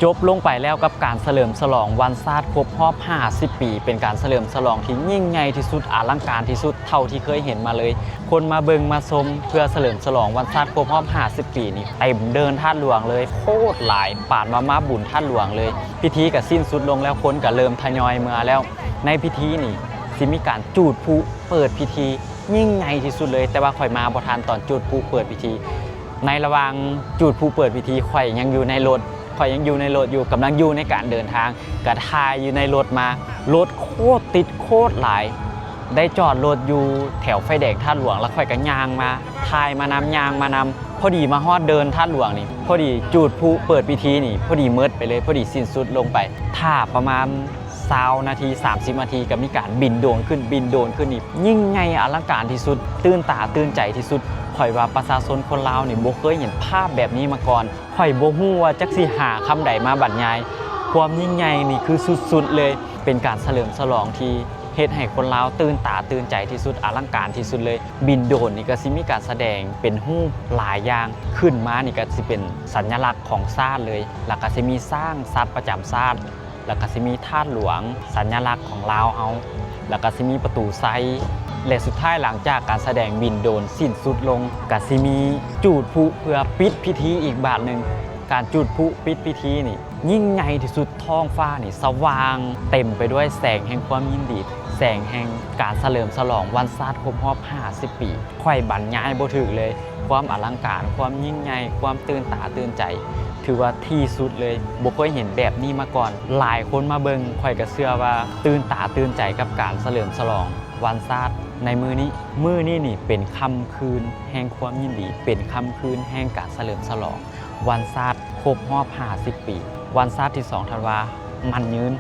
ຈົບລົງໄປແລ້ວກັບການສະເຫຼີມສະຫຼອງວັນຊາດຄົບຮອບຫ້າສິບປີ, ເປັນການສະເຫຼີມສະຫຼອງທີ່ຍິ່ງໃຫຍ່ທີ່ສຸດ, ອະລັງການທີ່ສຸດເທົ່າທີ່ເຄີຍເຫັນມາເລີຍ. ຄົນມາເບິ່ງມາຊົມເພື່ອສະເຫຼີມສະຫຼອງວັນຊາດຄົບຮອບຫ້າສິບປີນີ້ ເຕັມເດີ່ນທາດຫຼວງເລີຍ, ໂຄດຫຼາຍ, ປານວ່າມາບຸນທາດຫຼວງເລີຍ. ພິທີກໍສິ້ນສຸດລົງແລ້ວ, ຄົນກໍເລີ່ມທະຍອຍເມືອແລ້ວ. ໃນພິທີນີ້ຊິມີການຈູດພລຸເປີດພິທີ ຍິ່ງໃຫຍ່ທີ່ສຸດເລີຍ, ແຕ່ວ່າຂ້ອຍມາບໍ່ທັນຕອນຈູດພລຸເປີດພິທີ. ໃນລະຫວ່າງຈູດພລຸເປີດພິທີ, ຂ້ອຍຍັງຢູ່ໃນລົດ, ຂ້ອຍຍັງຢູ່ໃນລົດຢູ່, ກຳລັງຢູ່ໃນການເດີນທາງ, ກະຖ່າຍຢູ່ໃນລົດມາ. ລົດໂຄດຕິດ, ໂຄດຫຼາຍ, ໄດ້ຈອດລົດຢູ່ແຖວໄຟແດງທາດຫຼວງ, ແລ້ວຂ້ອຍກະຍ່າງມາ, ຖ່າຍມານຳ, ຍ່າງມານຳ. ພໍດີມາຮອດເດີ່ນທາດຫຼວງນີ້, ພໍດີຈູດພລຸເປີດພິທີນີ້, ພໍດີໝົດໄປເລີຍ, ພໍດີສິ້ນສຸດລົງໄປ. ຖ້າປະມານ ຊາວນາທີ ສາມສິບນາທີ ກໍມີການບິນໂດຣນຂຶ້ນ, ບິນໂດຣນຂຶ້ນນີ້ ຍິ່ງໃຫຍ່ອະລັງການທີ່ສຸດ, ຕື່ນຕາຕື່ນໃຈທີ່ສຸດ. ຂ້ອຍວ່າປະຊາຊົນຄົນລາວນີ້ບໍ່ເຄີຍເຫັນພາບແບບນີ້ມາກ່ອນ. ຂ້ອຍບໍ່ຮູ້ວ່າຈັກຊິຫາຄຳໃດມາບັນຍາຍຄວາມຍິ່ງໃຫຍ່ນີ້, ຄືສຸດໆເລີຍ. ເປັນການສະເຫຼີມສະຫຼອງທີ່ເຮັດໃຫ້ຄົນລາວຕື່ນຕາຕື່ນໃຈທີ່ສຸດ, ອະລັງການທີ່ສຸດເລີຍ. ບິນໂດຣນນີ້ກໍຊິມີການສະແດງເປັນຮູບຫຼາຍຢ່າງ, ຂຶ້ນມານີ້ກໍຊິເປັນສັນຍະລັກຂອງຊາດເລີຍ, ແລ້ວກໍຊິມີຊ້າງ, ສັດປະຈຳຊາດ, ແລ້ວກໍຊິມີທາດຫຼວງ, ສັນຍະລັກຂອງລາວເຮົາ, ແລ້ວກໍຊິມີປະຕູໄຊ, ແລະ ສຸດທ້າຍ ຫຼັງຈາກການສະແດງບິນໂດຣນສິ້ນສຸດລົງ, ກໍຊິມີຈູດພລຸເພື່ອປິດພິທີອີກບາດໜຶ່ງ. ການຈູດພລຸປິດພິທີນີ້ຍິ່ງໃຫຍ່ທີ່ສຸດ, ທ້ອງຟ້ານີ້ສະຫວ່າງເຕັມໄປດ້ວຍແສງແຫ່ງຄວາມຍິນດີ, ແສງແຫ່ງການສະເຫຼີມສະຫຼອງວັນຊາດຄົບຮອບຫ້າສິບປີ. ຂ້ອຍບັນຍາຍບໍ່ຖືກເລີຍ, ຄວາມອະລັງການ, ຄວາມຍິ່ງໃຫຍ່, ຄວາມຕື່ນຕາຕື່ນໃຈ, ຖືວ່າທີ່ສຸດເລີຍ, ບໍ່ເຄີຍເຫັນແບບນີ້ມາກ່ອນ. ຫຼາຍຄົນມາເບິ່ງ, ຂ້ອຍກໍເຊື່ອວ່າຕື່ນຕາຕື່ນໃຈກັບການສະເຫຼີມສະຫຼອງວັນຊາດໃນມື້ນີ້. ມື້ນີ້ນີ້ເປັນຄ່ຳຄືນແຫ່ງຄວາມຍິນດີ, ເປັນຄ່ຳຄືນແຫ່ງການສະເຫຼີມສະຫຼອງວັນຊາດຄົບຮອບຫ້າສິບປີ, ວັນຊາດທີສອງທັນວາ, ໝັ້ນຍືນ.